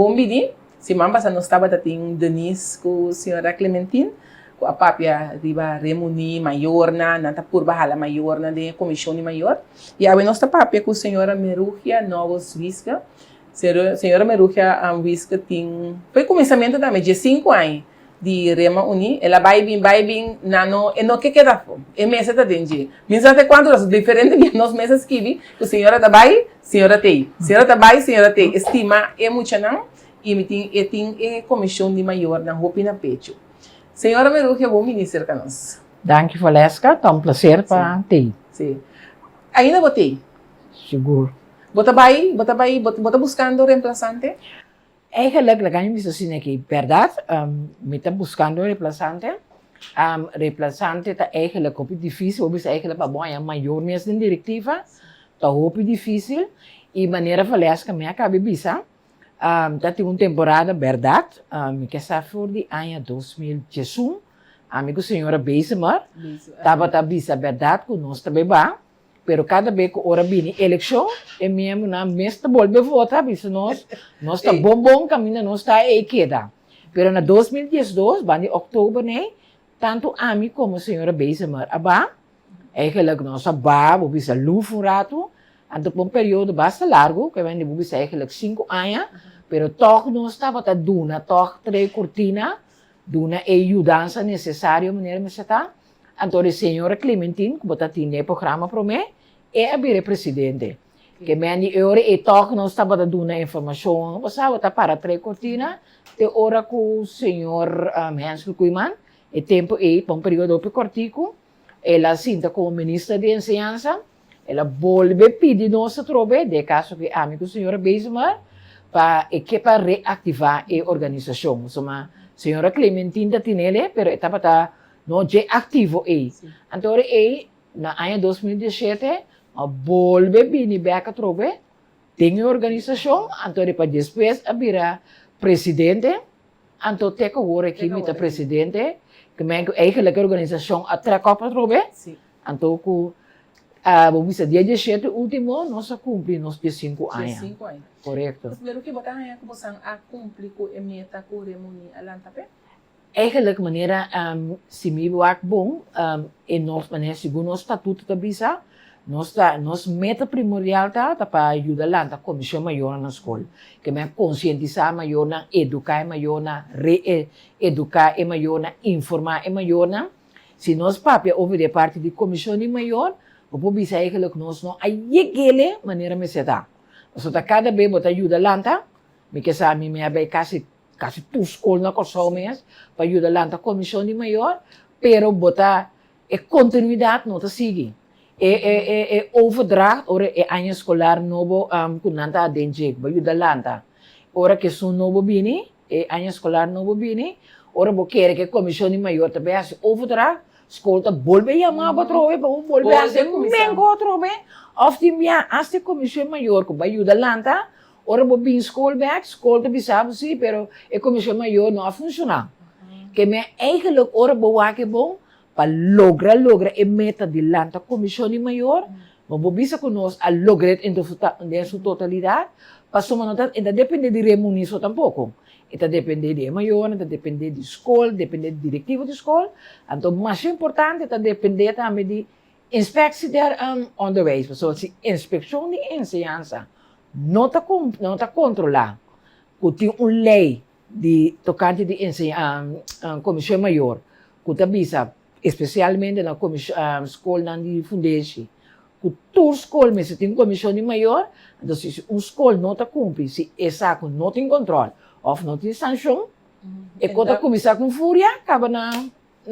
Bon bini. Siman pasa nos tabata tin Denise ku señora Clementine ku a papia riba remuni mayornan, nan ta purba hala mayornan den e komishon di mayor. I awe nos ta papia ku señora Merugia Novels Wiske. Señora Merugia Wiske tin, foi kuminsamentu tambe, diesinku aña di Rema Uní. El a bai bin, bai bin, nan no, e no ke keda afó. E mester ta den dje. Mi sa te kuantu rason, diferente bia nos mes a skibi ku señora ta bai, señora t'ei. Señora ta bai, señora t'ei. E stima e muchanan i mi tin, e tin e komishon di mayornan hopi na pechu. Señora Merugia, bon bini serka nos. Danki Valeska, ta un placer pa t'ei. Sí. Ainda bo t'ei? Sigur. Bo ta bai, bo ta bai, bo ta buskando remplasante? Eigenlijk laga mi bisa asina aki, bèrdat mi ta buskando un replasante, replasante ta eigenlijk hopi difisil, bo bisa eigenlijk pa bo haña mayor mes den direktiva, ta hopi difisil i manera Valeska mi a kaba di bisa, ta tin un temporada bèrdat, mi ke sa for di aña 2011, ami ku señora Bezemer tabata bisa bèrdat ku nos ta beba. Pero kada be ku ora bini elekshon, e miembronan mes ta bolbe vota, bisa nos, nos ta bon bon kaminda nos ta ei keda. Pero na 2012, banda di òktober nei, tantu ami komo señora Bezemer a ba, eigenlijk nos a ba, bo bisa luf un ratu, anto pa un periodo basta largu, ku bo bisa eigenlijk sinku aña, pero tòg nos tabata duna tòg trei kortina, duna e yudansa nesesario manera mester ta. Anto di señora Clementine, ku bo ta tin den e programa promé, e a bira e presidente. Ke men di e ora ei tòg nos tabata duna informashon, bo sa, bo ta para trae kortina te ora ku señor Hensel Koeiman, e tempu ei pa un periodo hopi kòrtiku, el a sinta komo minister di enseñansa. El a bolbe pidi nos atrobe, den e kaso aki ami ku señora Bezemer, pa e ke pa reaktivá e organisashon. Pasobra señora Clementine ta tinele, pero e tabata no dje aktivo ei. Anto ora ei, na aña 2017, a bolbe bini bèk atrobe den e organisashon, anto riba despues a bira presidente. Anto te ku awor aki mi ta presidente, ku men ku eigenlijk e organisashon a trèk òp atrobe. Anto ku bo bisa dia diesshete ultimo nos a kumpli nos diesinku aña. Diesinku aña. Korekto. Pero ki bo ta haña ku bosan a kumpli ku e meta ku Remuni a lanta p'e? Eigenlijk manera si mi wak bon e nos manera segun nos statuto ta bisa nos ta nos meta primordial ta ta pa yuda lanta komishon mayornan na skol. Ke men konsientisá mayornan, eduká e mayornan, re eduká e mayornan, informá e mayornan. Si nos papia over di e parti di komishon di mayor, bo por bisa eigenlijk nos no a yeg'ele manera mester ta. Pasobra ta kada be bo ta yuda lanta, mi ke sa mi mi a bai kasi kasi tur skol na Kòrsou mes pa yuda lanta komishon di mayor, pero bo ta e kontinuidat no ta sigui. E e e e overdracht ora e aña eskolar nobo ku nan ta aden dje bo yuda lanta, ora ku esun nobo bini, E aña eskolar nobo bini, ora bo kere ku e komishon di mayor ta bai hasi overdracht, skol ta bolbe yama bo atrobe pa bo bolbe hasi menko atrobe. Òf tin bia asta e komishon mayor ku bai yuda lanta, ora bo bin skol bèk, skol ta bisa bo si, pero e komishon mayor no a funshoná. Ke men eigentlik ora bo wak e bon, pa logra logra e meta di lanta komishon di mayor, bo por bisa ku nos a logr'é den su totalidat, pasobra no ta e ta dependé di Remuni so tampoko, e ta dependé di e mayornan, e ta dependé di skol, dependé di direktivo di skol, anto masha importante e ta dependé tambe di Inspectie der Onderwijs, pasobra si Inspekshon di Enseñansa no ta no ta kontrolá ku tin un lei di tokante di komishon mayor ku ta bisa espesialmente na skolnan di fundeshi ku tur skol mester tin komishon di mayor, anto si un skol no ta kumpli si e sa ku no tin kontrol òf no tin sanshon e kos ta kuminsá ku furia kaba na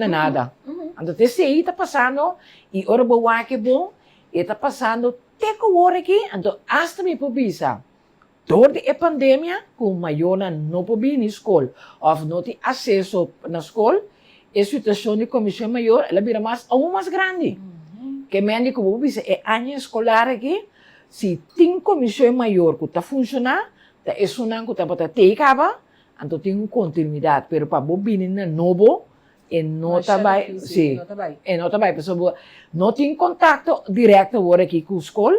nada. Anto te esei ta pasando i ora bo wak e bon e ta pasando te ku awor aki anto asta mi por bisa Dor di e pandemia ku mayornan no por bini skol òf no tin aseso na skol, e situashon di Komishon Mayor el a bira mas aun mas grandi. Ke men di ku bo por bisa e aña eskolar aki, si tin Komishon Mayor ku ta funshoná, ta esunnan ku tabata tei kaba, anto tin un kontinuidat. Pero pa bo bini na nobo, E no ta bai, sí, e no ta bai pasobra no tin kontakto direkto awor aki ku skol,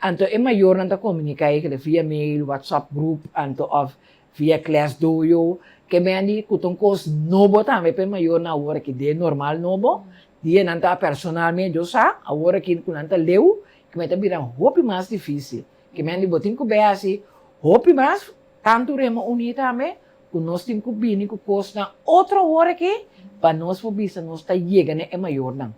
anto e mayornan ta komuniká e via mail, whatsapp group, anto òf via ClassDojo, ke mendi ku ta un kos nobo tambe pa e mayornan awor aki den normal nobo, dia nan ta personalmente yo sa, awor aki ku nan ta leu, ke men ta bira hopi mas difisil. Ke mendi bo tin ku bai hasi hopi mas, tantu Remo Uní tambe, ku nos tin ku bini ku kosnan otro awor aki pa nos por bisa nos ta yega na e mayornan.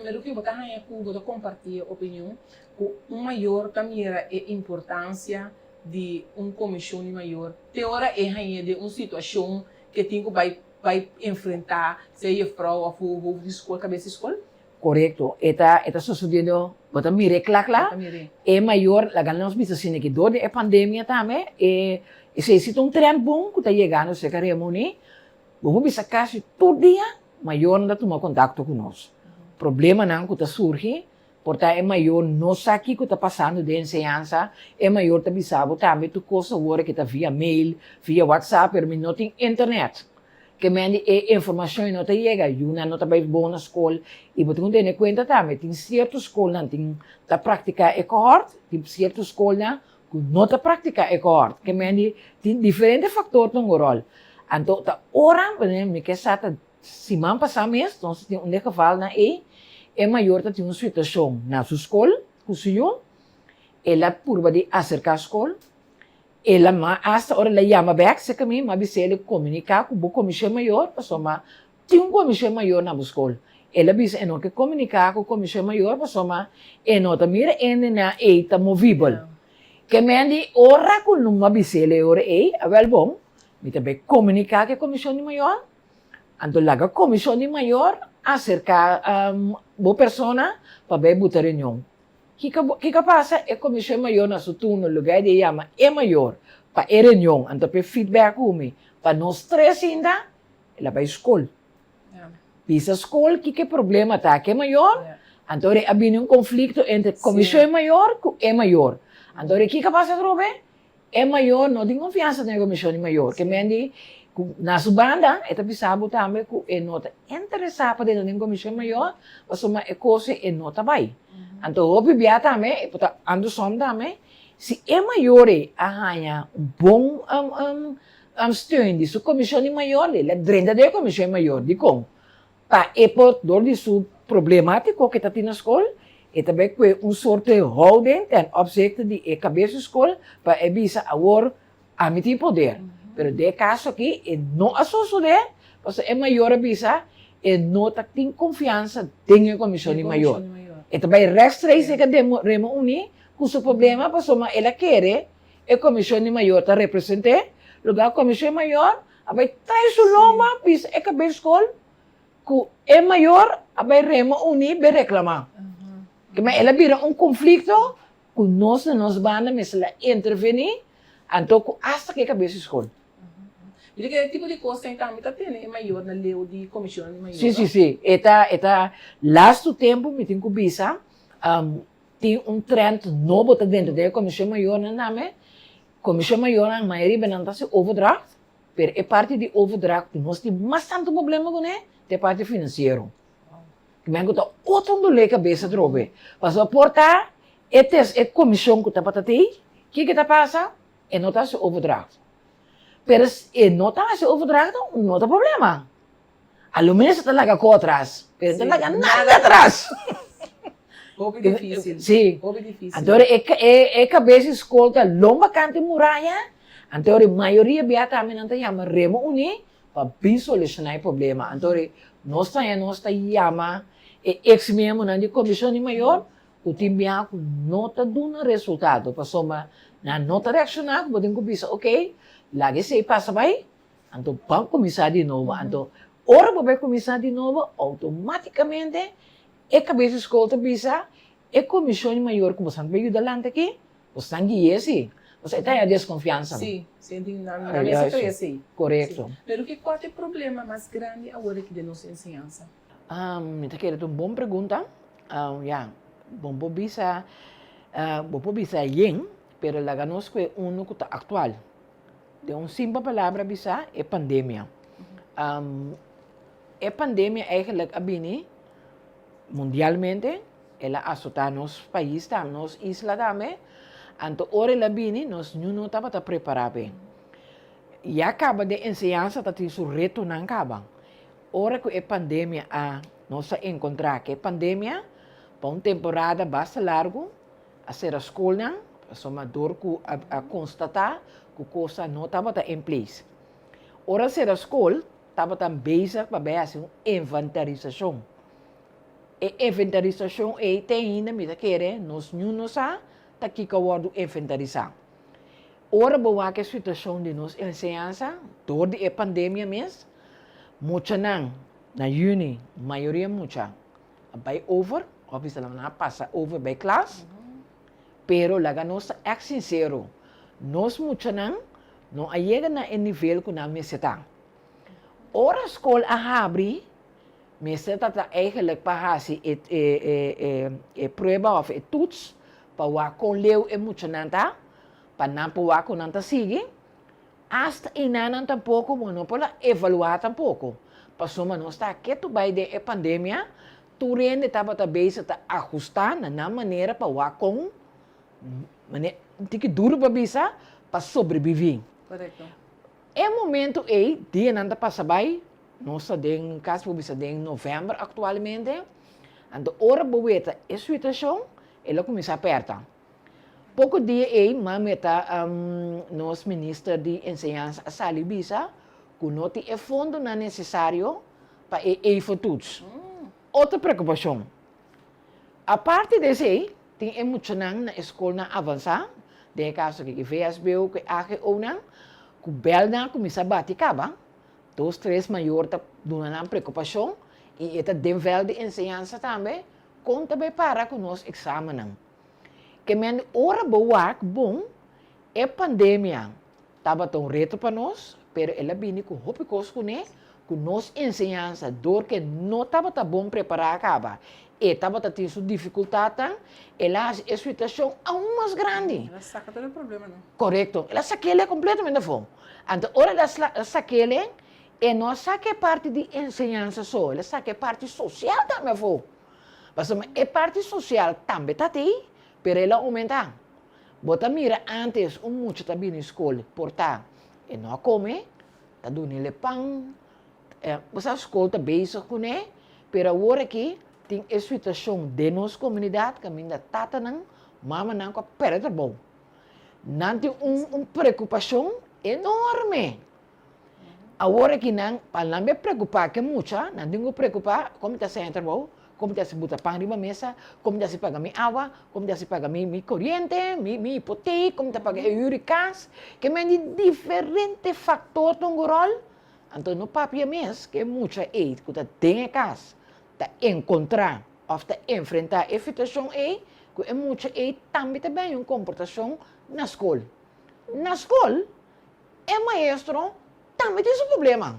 Meruki, bo ta haña ku bo ta kompartí e opinion ku un mayor ta mira e importansia di un komishon di mayor te ora e hañ'é den un situashon ke tin ku bai bai enfrentá sea jefrou òf hoofd di skol, kabes di skol? Korekto. E ta e ta sosodiendo, bo ta mir'é kla kla. Bo ta mir'é. E mayor, laga nos bisa asina ki dor di e pandemia tambe e esei si ta un trend bon ku ta yegando serka Remoní. Bo por bisa kasi tur dia mayornan ta tuma kontakto ku nos. Problemanan ku ta surgi Por ta e mayor no sa kiko ta pasando den enseñansa, e mayor ta bisa bo tambe tur kos awor ke ta via mail, via whatsapp, pero mi no tin internet. Ke men di e informashon no ta yega, yunan no ta bai bon na skol i bo tin ku tene kuenta tambe tin sierto skolnan tin ta praktiká e kohort, tin sierto skolnan ku no ta praktiká e kohort. Ke men di tin diferente faktor ta hunga ròl. Anto ta ora mi ke sa ta Siman pasá mes nos tin un gevalnan ei, e mayor ta tin un situashon na su skol ku su yu, el a purba di aserká skol, el a ma asta ora el a yama bèk serka mi, mi a bis'é el komuniká ku bo komishon mayor pasobra tin un komishon mayor na bo skol. El a bisa e no ke komuniká ku komishon mayor pasobra e no ta mira hende nan ei ta movibel. Ke men di ora ku mi a bis'é e ora ei, awèl bon, mi ta bai komuniká ku e komishon di mayor. Anto laga komishon di mayor aserká bo persona pa bai buta reunion. Kiko kiko a pasa? E komishon mayor na su turno lugá di e yama e mayor pa e reunion, anto pa e feedback ku mi pa nos tres sinta, el a bai skol. Bisa skol kiko e problema ta ku e mayor, anto a bini un konflikto entre komishon mayor ku e mayor. Anto kiko a pasa atrobe? E mayor no tin konfiansa den e komishon di mayor. Ke men di ku na su banda e ta bisa bo tambe ku e no ta interesá pa dentro den komishon mayor pasobra e kos ei e no ta bai. Anto hopi bia tambe e por ta andersom tambe si e mayor ei a haña un bon steun di su komishon di mayor el a drenta den e komishon di mayor. Dikon? Pa e por dor di su problemátiko ke ta tin na skol, e ta bai kue un sorto di houding ten opzichte di e kabes di skol pa e bisa awor ami tin poder. Pero den e kaso aki e no a sosodé pasobra e mayor a bisa e no ta tin konfiansa den e komishon di mayor. E ta bai rechtstreeks e ka Remo Uní ku su problema pasobra el a kere e komishon di mayor ta represent'é, loke komishon di mayor A bai trae su loma bisa e kabes skol ku e mayor a bai rema uni bai reklamá. Kema el a bira un konflikto ku nos na nos banda mester a intervení anto ku asta ku e kabes di skol. Mira ke tipo di kos ei tambe ta tene e mayor na leu di komishon di mayor no? Si, si, si. E ta, e ta lastu tempu mi tin ku bisa tin un trend nobo ta dentro den e komishon mayornan tambe Komishon mayornan mayoria be nan ta hasi overdracht, pero e parti di overdracht ku nos tin mas tantu problema kuné ta e parti finansiero. Kimen ku ta otro un dolé kabes atrobe. Pasobra por ta e tes e komishon ku tabata tei, kiko ta pasa? E no ta hasi overdracht. Pero si e no ta hasi overdracht no ta problema. A lo menos ta laga ko atras, pero no ta laga nada atras. Hopi difícil. Sí. Hopi difícil. Anto e e e kabes di skol ta lomba kanta e muraya, anto e mayoria bia tambe nan ta yama Remo Uní pa bin solushoná e problema. Anto nos ta haña nos ta yama e eks miembronan di komishon di mayor ku tin bia ku no ta duna resultado pasobra nan no ta reakshoná ku bo tin ku bisa oke laga esei pasa bai. Anto ban kuminsá di nobo. Anto ora bo bai kuminsá di nobo, outomátikamente e kabes di skol ta bisa e komishon di mayor ku boso bai yuda lanta aki, boso nan gui'é si. Pasobra e ta haña deskonfiansa. Sí, sí, nan mester krea esei. Korekto. Pero ke kua ta e problema mas grandi awor aki den nos enseñansa? Mi ta kere ta un bon pregunta. Ya, bo por bisa, bo por bisa yen, pero laga nos ku e unu ku ta aktual. Den un simpel palabra bisa, e pandemia. E pandemia eigenlijk a bini mundialmente, el a asotá nos pais tambe, nos isla tambe, anto ora el a bini nos niun no tabata prepará p'e. Ya kaba den enseñansa ta tin su retonan kaba. Ora ku e pandemia a nos a enkontrá ku e pandemia pa un temporada basta largu a sera skolnan pasobra dor ku a konstatá ku kosnan no tabata en place. Ora a sera skol tabata bezig pa bai hasi un inventarisashon. E inventarisashon ei te ainda mi ta kere nos niun no sa ta kiko a wòrdu inventarisá. Ora bo wak e situashon di nos enseñansa dor di e pandemia mes, muchanan na yüni mayoria mucha a bai over òf bisa nan a pasa over bai klas, pero laga nos ta ègt sinsero, nos muchanan no a yega na e nivel ku nan mester ta. Ora skol a habri mester ta ta eigenlijk pa hasi e e prueba òf e toets pa wak kon leu e muchanan ta, pa nan por wak ku nan ta sigui, asta einanan tampoko bo no por a evaluá tampoko, pasobra nos ta ketu bai den e pandemia, tur hende tabata bezig ta ahustá na nan manera pa wak kon, manera un tiki duru pa bisa, pa sobreviví. Korekto. E momento ei, dianan ta pasa bai, nos ta den, kasi por bisa den novèmber aktualmente, anto ora bo weta e situashon, el a kuminsá pèrta. Poko dia ei, mami ta nos minister di enseñansa a sali bisa ku no tin e fondonan nesesario pa e eifo-toets. Otro preokupashon. Aparte di esei, tin e muchanan na e skolnan avansá, den e kaso aki VSBO ku e AGO-nan, ku bèlnan a kuminsá bati kaba. Dos tres mayor ta duna nan preokupashon i e ta den vèlt di enseñansa tambe, kon ta bai para ku nos eksamennan. Ke men ora bo wak bon, e pandemia Tabata un reto pa nos, pero el a bini ku hopi kos kuné, ku nos enseñansa dor ke no tabata bon prepará kaba, e tabata tin su difikultatnan, el a hasi e situashon aun mas grandi. El a saka tur e problemanan. Korekto, el a sak'é kompletamente afó. Anto ora el a sak'é, e no a saka e parti di enseñansa so, el a saka e parti sosial tambe afó. Pasobra e parti sosial tambe ta tei, pero el a oumentá. Bo ta mira antes un mucha ta bini skol por ta e no a kome, ta dun'el e pan, bo sa skol ta bezig kuné, pero awor aki tin e situashon den nos komunidat kaminda tatanan, mamanan ku a pèrdè trabou. Nan tin un un preokupashon enorme. Awor aki nan, pa nan be preokupá ku e mucha, nan tin ku preokupá kon mi ta haña trabou, kon mi ta hasi buta pan riba mesa, kon mi ta hasi paga mi awa, kon mi ta hasi paga mi mi koriente, mi mi hipotek, kon mi ta paga e hür di kas. Ke men di diferente faktor ta hunga un ròl. Anto no papia mes ku e mucha ei ku ta den e kas ta enkontrá òf ta enfrentá e situashon ei, ku e mucha ei tambe ta bini un komportashon na skol. Na skol E maestro tambe tin su problema.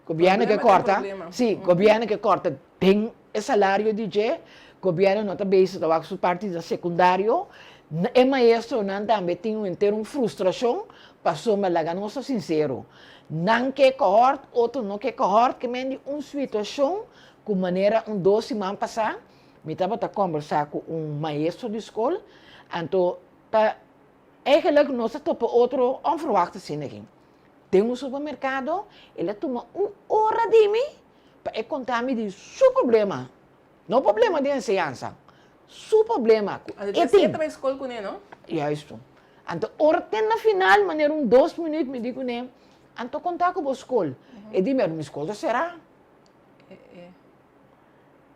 Gobierno ke korta, si, gobierno ke korta den e salario di dje, gobierno no ta bezig ta wak su parti di sekundario, e maestronan tambe tin un henter un frustrashon pasobra laga nos ta sinsero, nan ke kohort, otro no ke kohort, ke men di un situashon ku manera un dos siman pasá mi tabata kombersá ku un maestro di skol, anto ta. Eigenlijk nos a topa otro onverwachte asina aki. Den un supermerkado el a tuma un ora di mi pa e konta mi di su problema. No problema di enseñansa, su problema ku e tin. Anto e ta bai skol kuné, no? Juisto. Anto ora te na final manera un dos minuut mi di kuné, anto konta ku bo skol. E di mi, mi skol ta será.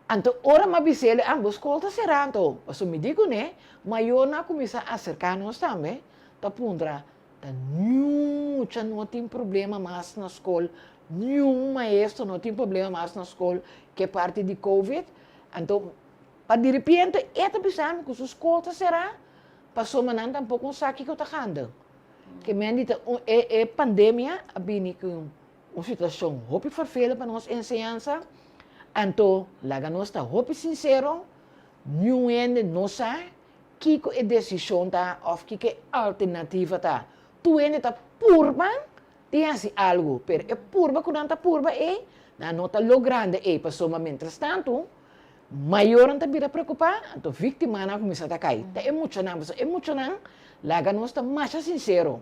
Anto ora m'a bis'el, ah, bo skol ta será anto? Pasobra mi di kuné, mayornan a kuminsá aserká nos tambe, ta puntra, ta niun mucha no tin problema mas na skol, niun maestro no tin problema mas na skol ku e parti di covid? Anto, pa diripiente e ta bisa mi ku su skol ta será, pasobra nan tampoko no sa kiko ta ganda. Ke men di ta un e e pandemia a bini ku Un situashon hopi ferfeel pa nos enseñansa, anto laga nos ta hopi sinsero, niun hende no sa kiko e desishon ta òf kiko e alternativa ta. Tur hende ta purba di hasi algu, pero e purba ku nan ta purba ei, nan no ta logrando ei, pasobra mientrastantu mayornan ta bira preokupá, anto víktimanan a kuminsá ta kai. Ta e muchanan, pasobra e muchanan, laga nos ta masha sinsero.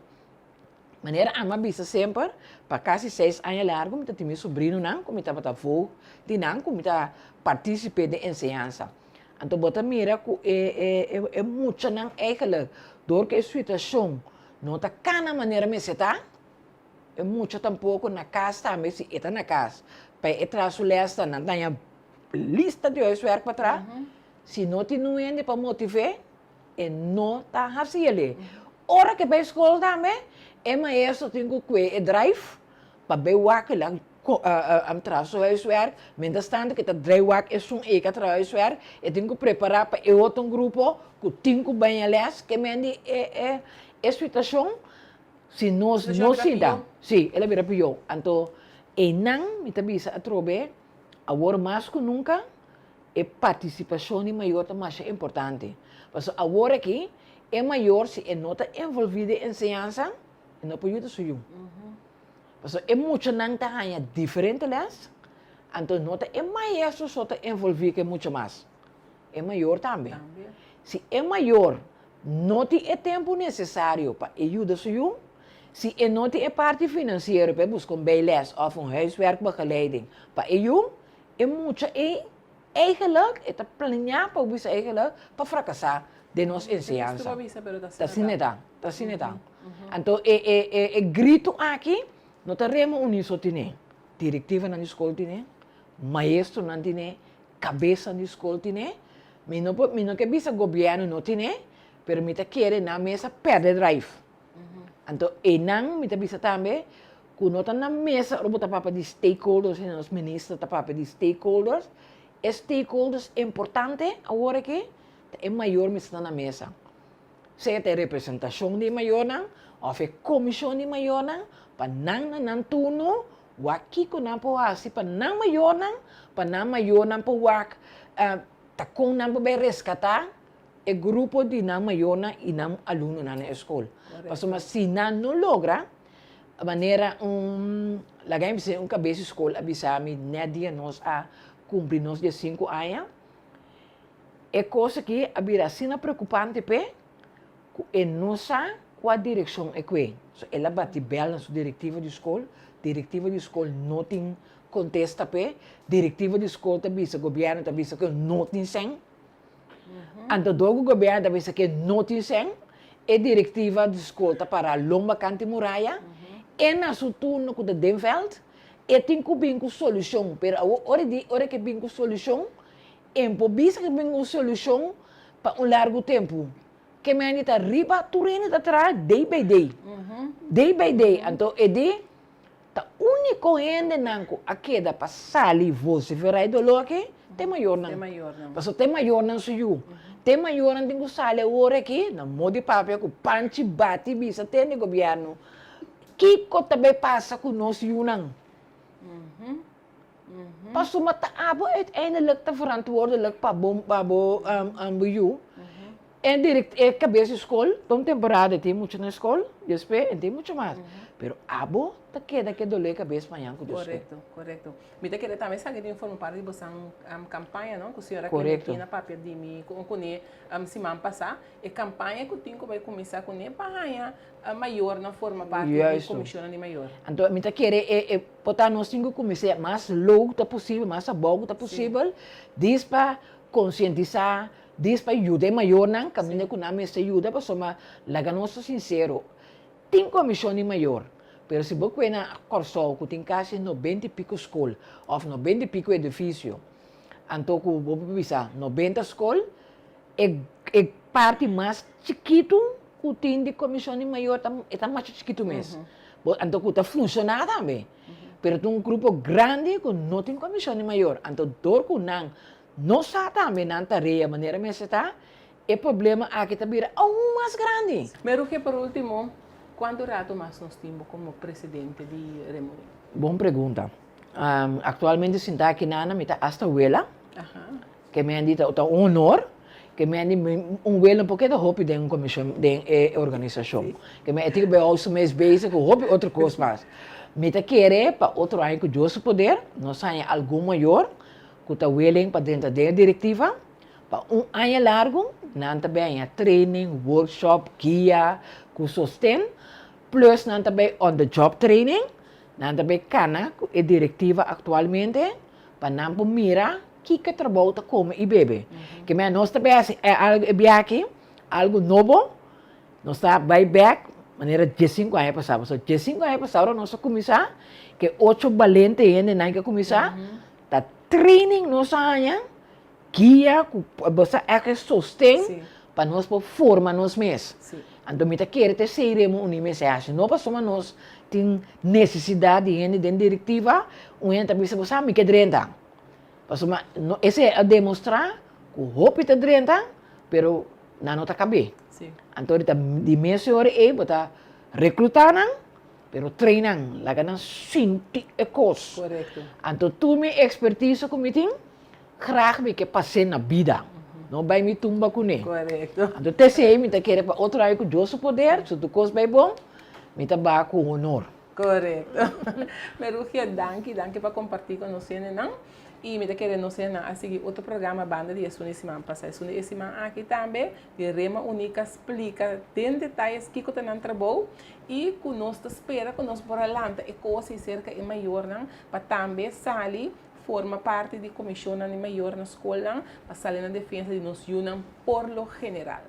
Manera ami a bisa semper, pa kasi seis aña largu mi ta tin mi sobrinonan ku mi tabata voogd di nan ku mi ta partisipe den enseñansa. Anto bo ta mira ku e e e muchanan eigenlijk dor ku e situashon no ta kana manera mester ta, e mucha tampoko na kas tambe si e ta na kas pa e traha su lèsnan nan ta haña lista di huiswerk pa traha, si no tin un hende pa motiv'é E no ta hasi el'e. Ora ke bai skol tambe, e maestro tin ku kue e drive pa bai wak el a traha su huiswerk. Mientras tanto ke ta drai wak esun ei ke a traha huiswerk, e tin ku prepará pa e otro grupo ku tin ku bai na lès. Ke men di e e e situashon si nos no sinta, si, el a bira pió. Anto einan mi ta bisa atrobe awor mas ku nunka E partisipashon di mayor ta masha importante. Pasobra awor aki e mayor si e no ta envolví den enseñansa, e no por yuda su yu. Pasobra e muchanan ta haña diferente lès, anto no ta e maestro so ta envolví ku e mucha mas, e mayor tambe. Si e mayor no tin e tempu nesesario pa e yuda su yu, si e no tin e parti finansiero pa e buska un bijles òf un huiswerkbegeleiding pa e yu, E mucha ei eigenlijk e ta planeá pa bisa eigenlijk pa frakasá den nos enseñansa. Ta asina e ta, ta asina e ta. Anto e e e e gritu aki no ta rema uni so tine. Direktivanan di skol tine, maestronan tine, kabesan di skol tine. Mi no por mi no ke bisa gobièrnu no tine, pero mi ta kere nan mes a pèrdè drive. Anto einan mi ta bisa tambe ku no ta na mesa ora bo ta papia di stakeholders i nos minister ta papia di stakeholders, e stakeholders importante awor aki ta e mayor mester ta na mesa. Sea ta e representashon di e mayornan òf e komishon di mayornan pa nan na nan turno wak kiko nan por hasi pa nan mayornan, pa nan mayornan por wak ta kon nan por bai reskatá e grupo di nan mayornan i nan alumnonan na e skol. Pasobra si nan no logra, manera un, laga mi bisa un kabes di skol a bisa mi nèt dia nos a kumpli nos diesinku aña, e kos aki a bira asina preokupante p'e ku e no sa kua direkshon e kue. So el a bati bèl na su direktiva di skol, direktiva di skol no tin kontesta p'e, direktiva di skol ta bisa gobièrnu ta bisa ku no tin sèn. Anto dor ku gobièrnu ta bisa ke no tin sèn, e direktiva di skol ta para lomba kanti muraya, e na su turno ku ta den vèlt, e tin ku bin ku solushon. Pero awor ora di ora ke bin ku solushon, e por bisa ke bin ku solushon pa un largu tempu. Ke mende ta riba tur hende ta traha day by day, day by day. Anto e di Ta úniko hendenan ku a keda pa sali vosiferá e doló aki ta e mayornan. Pasobra ta e mayornan su yu. Ta e mayornan tin ku sali awor aki na modi papia ku panchi bati bisa tende gobièrnu kiko ta bai pasa ku nos yunan. Pasobra ta abo uiteindelijk ta verantwoordelijk pa bo pa bo yu. E direct e kabes di skol pa un temporada e tin mucha na skol despues e tin mucha mas pero abo ta keda ke dolé kabes mañan ku Dios ke. Korekto, korekto. Mi ta kere tambe esaki tin forma parti di bosan kampaña no ku señora Clementina papia di mi ku un kuné siman pasá e kampaña ku tin ku bai kuminsá kuné pa haña mayornan forma parti di komishonnan di mayor. Anto mi ta kere e e por ta nos tin ku kuminsá mas lou ku ta posibel mas abou ku ta posibel dis pa konsientisá Dis pa yuda e mayornan kaminda ku nan mester yuda pasobra laga nos ta sinsero, tin komishon di mayor, pero si bo kue na Kòrsou ku tin kasi nobenta i piko skol òf nobenta i piko edifisio, anto ku bo por bisa nobenta skol, e e parti mas chikitu ku tin di komishon di mayor ta e ta masha chikitu mes, bo anto ku ta funshoná tambe, pero tin un grupo grandi ku no tin komishon di mayor, anto dor ku nan No sa tambe nan tarea manera mester ta, e problema aki ta bira aun mas grandi. Meruge por ultimo, cuanto rato mas nos tin bo como presidente di Remuni? Bon pregunta. Actualmente sinta aki nana mi ta hasta wela, ke mi a di ta un honor, ke mi a di un wela no por keda hopi den un comision den e organisacion, ke mi a tin ku bai hou su mes bezig ku hopi otro kos mas. Mi ta kere pa otro aña ku Dios su poder nos haña algun mayor ku ta willing pa drenta den e direktiva pa un aña largu, nan ta bèña training, workshop, guia ku sosten. Plus nan ta bai on the job training, nan ta bai kana ku e direktiva aktualmente pa nan por mira kiko e trabou ta kome i bebe. Ke mea nos ta bai hasi e algu e biaha aki, algu nobo, nos ta bai bek manera diesinku aña pasá. Pasobra diesinku aña pasá ora nos a kuminsá, ke ocho balente hendenan ke a kuminsá, ta training nos a haña, guia ku bo sa ègt sosten pa nos por forma nos mes. Anto mi ta kere ta esei Remo Uní mester hasi. No pasobra nos tin nesesidat di hende den direktiva, un hende ta bisa bo sa mi ke drenta. Pasobra esei a demostrá ku hopi ta drenta pero nan no ta kab'é. Anto ta di mes ora ei bo ta reklutá nan pero train nan, laga nan sinti e kos. Anto tur mi ekspertise ku mi tin Graag mi ke pas'é na bida, no bai mi tumba kuné. Korekto. Anto t'esei mi ta kere pa otro aña ku Dios su poder, su tur kos bai bon, mi ta baha ku honor. Korekto. Merugia, danki, danki pa kompartí ku nos hendenan. I mi ta kere nos hendenan a sigui otro programa banda di esun di siman pasá. Esun di e siman aki tambe di Rema Unica splika den detayes kiko ta nan trabou i ku nos ta spera ku nos por a lanta e kos ei serka e mayornan pa tambe sali Forma parti di komishonnan di mayor na skolnan pa sali na defensa di nos yunan por lo general.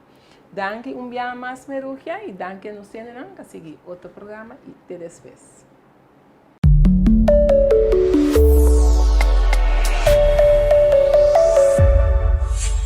Danki un biaha mas Merugia i danki a nos hendenan ka sigui otro programa i te despues.